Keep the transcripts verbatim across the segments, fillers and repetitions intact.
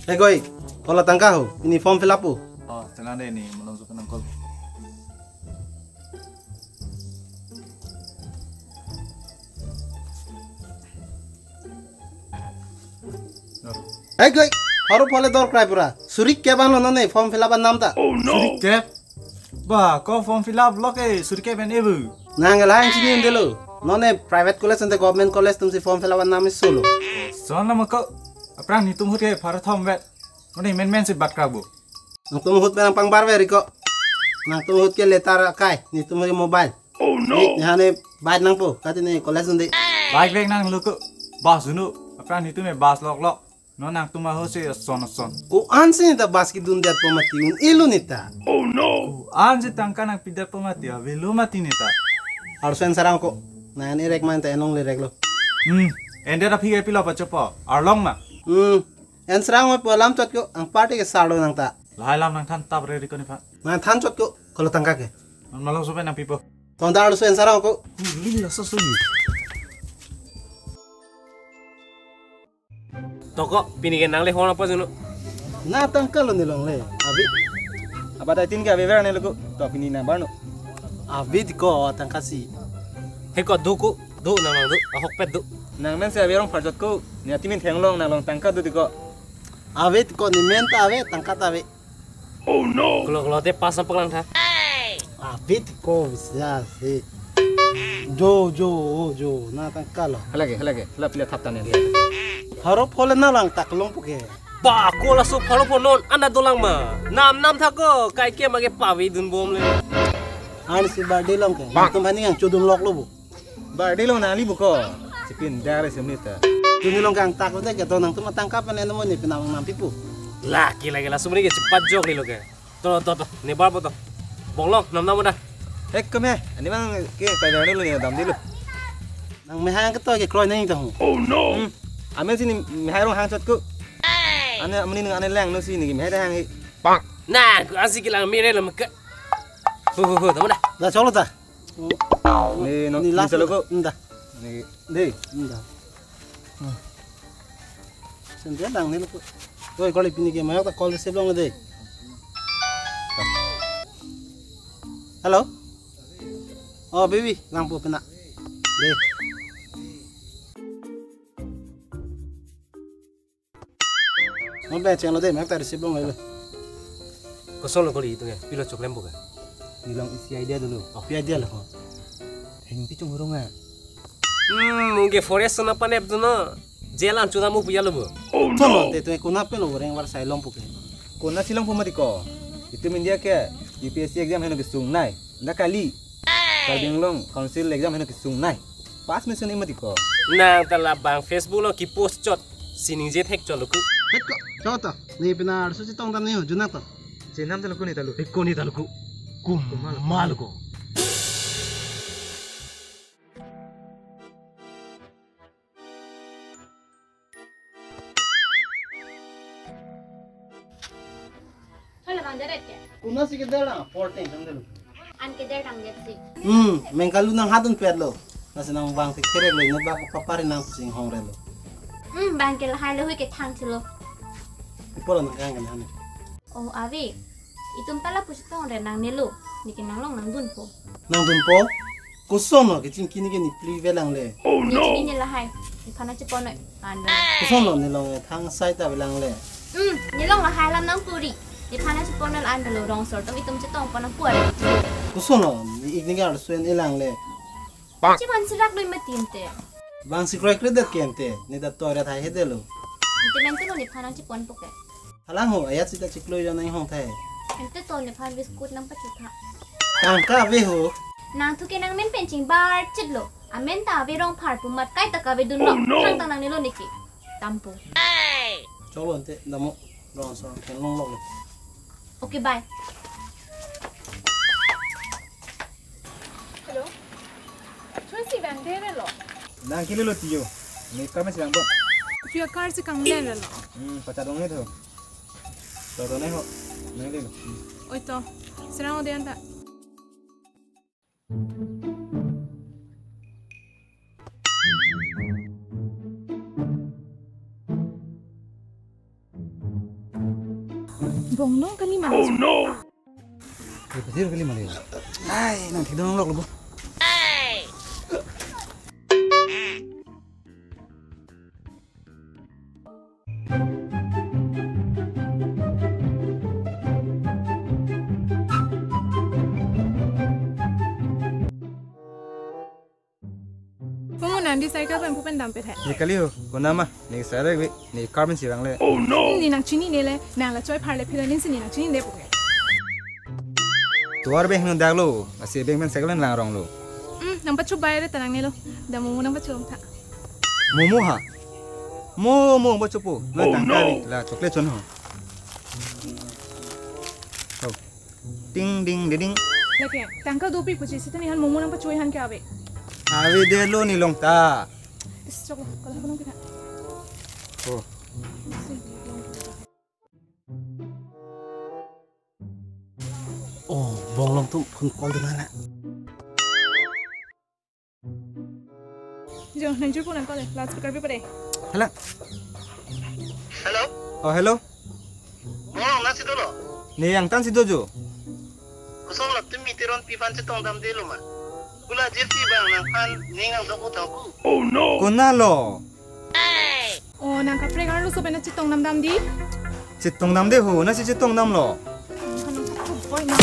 Hei goi, kolo tangka ho, ini form fill up po. Oh, tenang deh ini, malomso penang kol. Hei goi, haru pole dor krai pura. Suri ke ban lo nonne form fill up an nam ta. Suri ke? Ba, ko form fill up lo ke, suri ke pen ebu. Nang lahai chini undelo. Nonne private college ante government college atumsi form fill up an nam solo. Son nama ko, aphrang netum ahut ke pharo thom vet. Nonne menmen si bat kra bo. Nangtum ahut pen nangpangbar veri ko. Nangtum ahut ke letter akai, netum ahut ke mobile. Oh no. Ni hane bike nangpo, kati ne college undi. Bike bag nanglo ko, bus unu, aphrang netum e bus lok lok. Non nangtum ahut si ason ason. Ko-an si neta bus kedun det po mati un-elo neta. Oh no. Ko-an si tangka nangpi det po mati, avelo mati neta. Arsen sarang ko. Nang erek man ta enong le rek lo. Hmm. Ende ta phige pilo pachopo. Arlong ma. Hmm. En sarang oi po alam chot ko. Ang party ke sarlo nang ta. Lahai alam nangthan tap re ri ko nephan. Nangthan chot ko. Kolo tangka ke. Non malomso pen nangpipo. Ton ta arloso en sarang ko. Ni laso so ni. To ko, pini ke nangle hona pa juno. Na tangka lo nelongle. Abi. Apa ta tin ke abi ver ne lo ko. To pini nang barno. Abi ti ko tangka si. He ko do ko, do nang nang do. Ahok pet do. Nang men si abi rong pharjot ko. Ni ati min thenglong nang long tangka do ti ko. Abi ti ko ni men ta abi, tangka ta abi. Oh no. Kolo kolo te pas nangpaklang tha. Abi ti ko bisa si. Jo jo jo na tangka lo. Halake halake hala pila thap tane. Haro phole na lang tak long puke. Ba ko laso pharo pho non anda dolang ma. Nam nam tha ko kai ke ma ke pavi dun bom le. An si ba de long ke. Tum hani yang chudun lok lo bu. Ba de long nali bu ko. Sipin dare semnita. Tuni long kang tak lo te ke to nangtum atangka pen eno mo ni penang nam pipu. Laki laki laso mene ke cepat jok ni lo ke. To to to, ne bar po to. Bonglong, nam nam udah. Ek keme, ani mang ke pai dulu ni dam dulu. Nang mehang ke to ke kroi nang tong. Oh no. Hmm. Amen sini mehai rong hang chot ku. Ane amni nang ane lang no sini mehai hang. Pak. Nah, ku asi kilang mire lo meke. Hu hu hu, tamo dah. Dah cholo ta. Ni no, ni ni last salo lo. Ko. Nda. Ni. Dei. Nda. Hmm. Sendiri dang ni lo ko. Oi, kali pini ke mayok ta call receive long dei. Hello. Oh, baby, lang po pina. Dei. Mo be cheng lo dei, mak ta receive long lo. Koson lo kali itu ya, pilo choklem bukan? Bilang isi idea dulu. Oh, pi idea lo ko. Heng pi chung rong ya. Hmm, mungkin forest na panep tu no. Jalan chuna mu punya lo bu. Tono te tu kuna pe lo reng war sai long puke. Kuna silong puma di ko. Itu India ke U P S C exam heno kesung nai. Nda kali. Karbi Anglong Council exam heno kesung nai. Pass mesun ima di ko. Nang ta labang Facebook lo ki post chot. Sining je thek chot lo ku. Thek ko, chot to. Ni pina arsu si tong tam ni ho, junak to. Chenam ta lo ku ni ta lo. Ko ni ta lo ku. Kum mal ko. Hala bang deret ke? Kuna si ke dera, fourteen, tang dulu. An ke der tang det si. Hmm, mengkalu nang hadun pet lo. Nasi nang bang si kerek lo, nang bak papari nang sing hong re lo. Hmm, bang ke lahai lo hui ke thang si lo. Ipo lo nang kang kan hane. Oh, ave. Itum ta lapusi tong re nang nelo. Niki nang long nang dun po. Nang dun po? Koson lo kechingki ni ke ni pli velang le. Oh no. Ni chini ni lahai. Ni phana chepon noi. An velang. Koson lo ni long thang sai ta velang le. Hmm, ni long lahai lam nang puri. Ni phana chepon noi an velo rong sor tum itum chetong pon nang puar. Koson lo ni ik ni gar suen elang le. Chiman serak doi matin te. Bang si kroi kre det ke ante. Ni da toilet hai he de lo. Ante men tu lo ni phana chepon po ke. Halang ho, ayat sita chiklo jon nang hong thai. Ante to nephan biscuit nang pachutha. Tangka ave ho. Nang thu ke nang men pen chingbar chit lo. Amen ta ave rong phar pumat kai ta kave dun lo. Oh, no. Thang ta nang nelo niki. Tampo. Cholo ante damo rong so ken long lo. Okay, bye. Hello. Choi si bang dere lo. Nang kili lo tiyo. Ni kami sedang bo. Tiyo kar si kang lele lo. Hmm, pacha dong itu. To to ne ho. Nang kili lo. Hmm. Oi to. Serang ode anta. Bonglong kali ma? Oh no! Ai, nang thidong lok lo bo. Mo mo, nang di cycle pen pu pen dampet he. Ye kali ho, konat ma, ne cycle ave, ne car pen si rang le. Oh no! Ne nang chinine le, nang la choi phar le phi la nin si ne nang chinine pu ke. Tovar beng nang dak lo, lasi beng pen cycle lang rong lo. Hmm, nang pacho bai re ta nangne lo. Dam mo mo nang pacho tha. Mo mo ha? Mo mo pacho po. Lo. Oh, tangka no. Ave, la chocolate chon ho. Ho. Ding ding ding ding. Lake, tangka dopik puji sita ne han mo mo nang pacho han ke ave. Ave det lo ne long ta. Is, chok lo, kalau ko nang kita. Oh. Oh, Bonglong atum phone call dun nang. Jo, nang jur po nang call le, loudspeaker pi pade. Hello. Hello. Oh, hello. Mo, nangsi dolo? Ne angtan si do jo. Kosonlo, tumi Teronpi aphan chetong damde lo ma? Hula jirpi bang nangphan ning nang dok uthang ku. Oh no. Konat lo? Oh, nang kaprek arloso pen chetong dam dam di. Chetong damde ho, nangsi chetong damlo. Nang kan aku boy na.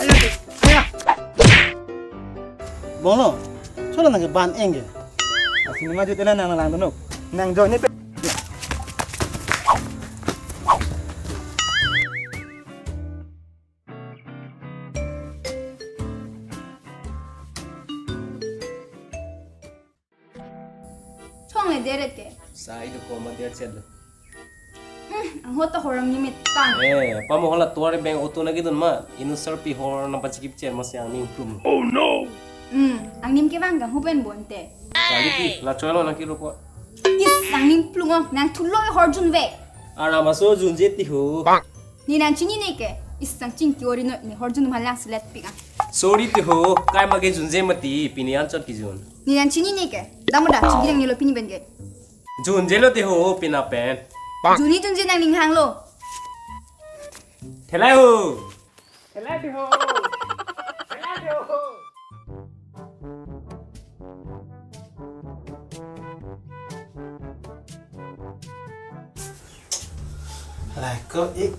Ayo, ayo, ayo. Bonglong, chola nang ke ban eng ke. Asi nima jut ena nang lang dunok. Nang jo ne pe. Chong le deret ke. Sai do ko ma der chet lo. Hmm, anghot ta horam nimit tan. Eh, pa mo hala tovar beng auto na kidun ma, inut sarpi hor nang pachikip chen ma si angning plum. Oh no! Hmm, angnim ke bang kang hupen bonte. Kali ki, la choi lo nang kilo ko. Is, angning plum ong, nang thulo hor junve. Ara maso junje ti ho. Ne nang chinine ke, is nang chingki ori no, ne hor jun ma lang selet pik ang. Sorry ti ho, kai ma ke junje mati, pini anchot kijun. Ne nang chinine ke, damo da, chigi nang nilo pini pen ke. Junje lo ti ho, pina pen. Juni junje nang ning hang lo. Thelai ho. Thelai ti ho. Thelai ti ho. Laiko ik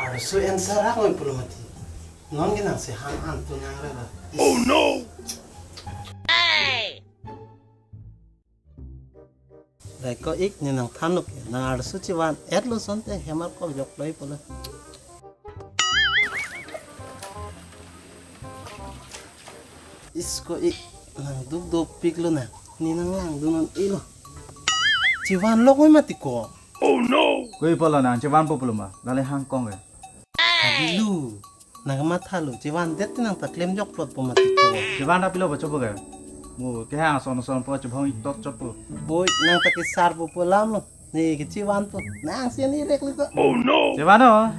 arsu answer ak oi pulo mati. Non ke nang si han an tu nang rela. Oh no! Laiko ik ne nang thanuk ya, nang arsu chevan-et lo asonte hemar kok jok loi pulo. Isko ik nang duk dopik lo na, ne nang lang dun non ilo. Chevan lok oi mati ko. Oh no! Koi pulo nang chevan po pulo ma, lale hangkong ya. Kali lo, nang matha lo, chevan det nang ta klem jok plot po mati ko. Chevan ta pilo po chopo ke. Mo kehang ason ason po chobhong ik tot chopo. Boi, nang ta kesar po pu alam lo. Ne ke chevan po. Nang si ani rek lo ko. Oh no! Chevan o.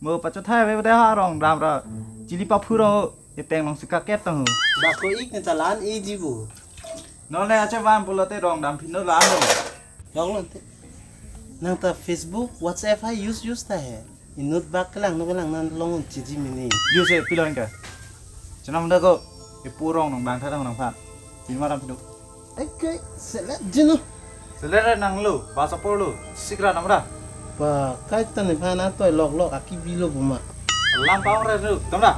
Mo pachothai ave pada ha rong dam ra. Chili paphuro. Epeng long si kaket tang ho. Bako ik ne ta lan eji bo. Non le achevan pulote rong dam phin lo lan lo. Long lo te. Nang ta Facebook, WhatsApp hai use use ta he. Inut bak kelang no kelang nang long un chiji mini. Use e pilo ke. Chenam da ko. Epu rong nong dang tha nang phan. Pin maram pin. Eke, selet jinu. Selet nang lo, bus apor lo, sikra namra. Pa, kai ta nephan atoi lok lok aki bilo buma. Lam pang re nu, tamra.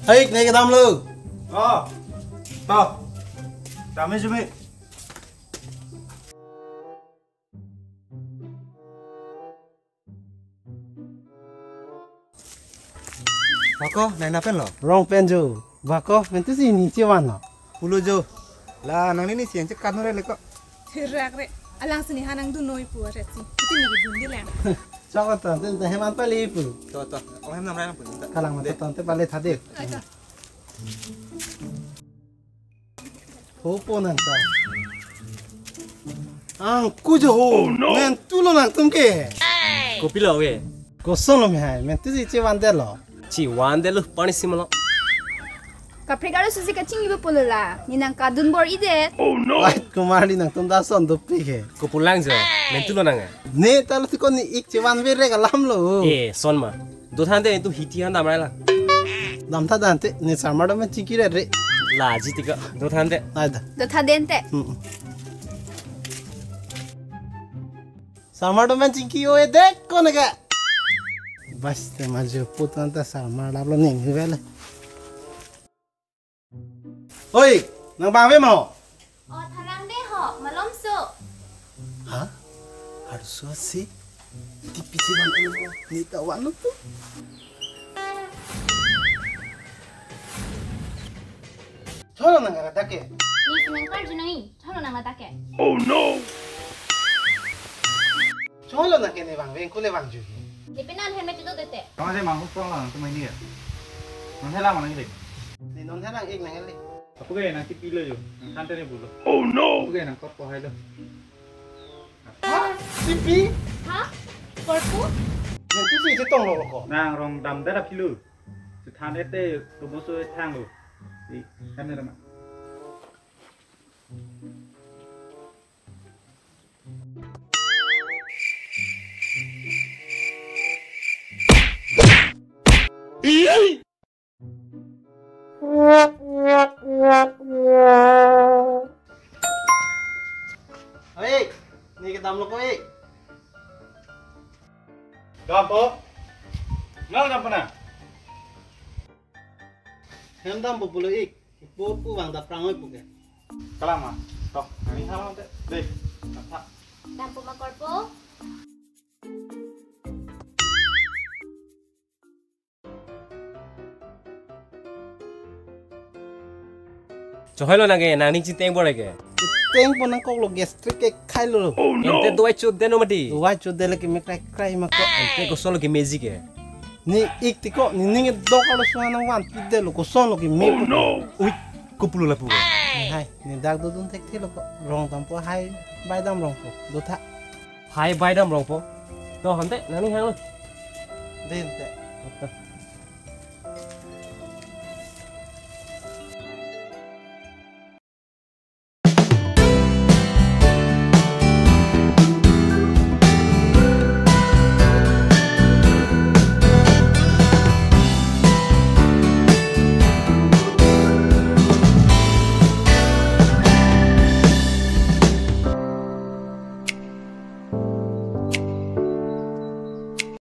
Hai, nai kedam lo. Oh. To. Dame jumi. Bako, nai na pen lo? Rong pen jo. Bako, mentu si ni chevan lo. Pulo jo. La, nang ni si yang chekat nore leko. Thirak re. Alang sini hanang dun noi pu aret si. Itu ni dun di lang. Chok ta, tu ta heman pali pu. To, to. Oh, hem nam rai pu. Kalang mata ton te pali thade. Acha. Hopo nang ta. Ang kujo ho. Oh, no. Nang tulo nang tum ke. Kopilo ke. Koson lo mi hai. Men tu si chevan det lo. Chevan det lo pani si malo. Kaprek arloso si kachingki pulo la. Ne nangkadun bor-idet. Light Kumar, ne nangtum ta ason dopik he. Kopulang jo, mentu lonang eh. Ne ta lo tiko ne ik chevan verek alam lo. Eh, son ma. Dotha ante, tu hiti han damrai la. Damtha tha ante, ne sarmar dam chingki re re. Laji tiko, dotha ante. Ai da. Dotha den te. Hmm. Sarmar dam chingki o e dek ko ne ka. Bas te ma jo put anta sarmar dam lo ning vele. Oi, nang bang ave ma ho? O, tharang de ho, malomso. Ha? Arloso si? Tipi si bang ave mo? Ne ta van tu. Cholo nang kara dake. Ne si nangkarju nangji, cholo nang dake. Oh no! Cholo nang ke ne bang veng kule bang ju hi. Ne penan helmet itu tete. Kamu sih mangkuk pulang lah, nanti main dia. Non hela mana gitu? Ne non hela ik nang heli. Apo ke nangkipilo jo, nang sante ne pulo. Oh no! Apo ke nangkorpo hai lo. Ha? Tipi? Ha? Korpo? Nang tipi chetong lo ko. Nang rong dam dara pilo. Chethan ete toboso thang lo. Di, kan ni rama. Oi, ne kedam lo ko, eh. Dampo. Ngal dampo na. Hem dampo pulo ik. Ipo pu vang daprang oi pu ke. Kalang ma. Tok, nangning hal ante. Dei. Kata. Dampo ma korpo. Chohoi lo nang ke, nangning chingteng bor ke. Chingteng pon nangkok lo, gastric ke khai lo. Ante dawai chot deno mati. Dawai chot de lagi me krai krai ma ko. Ante koson lo ke meji ke. Ne ik tiko, ne ning dok arloso nangvanpi det lo, koson lo ke me. Oh no. Ui, kopulo lapu. Hai, ne dak dodun thekthe lo ko. Rong dampo hai, bai dam rongpo. Dotha. Hai bai dam rongpo. To, ante, nangning hang lo. Den te.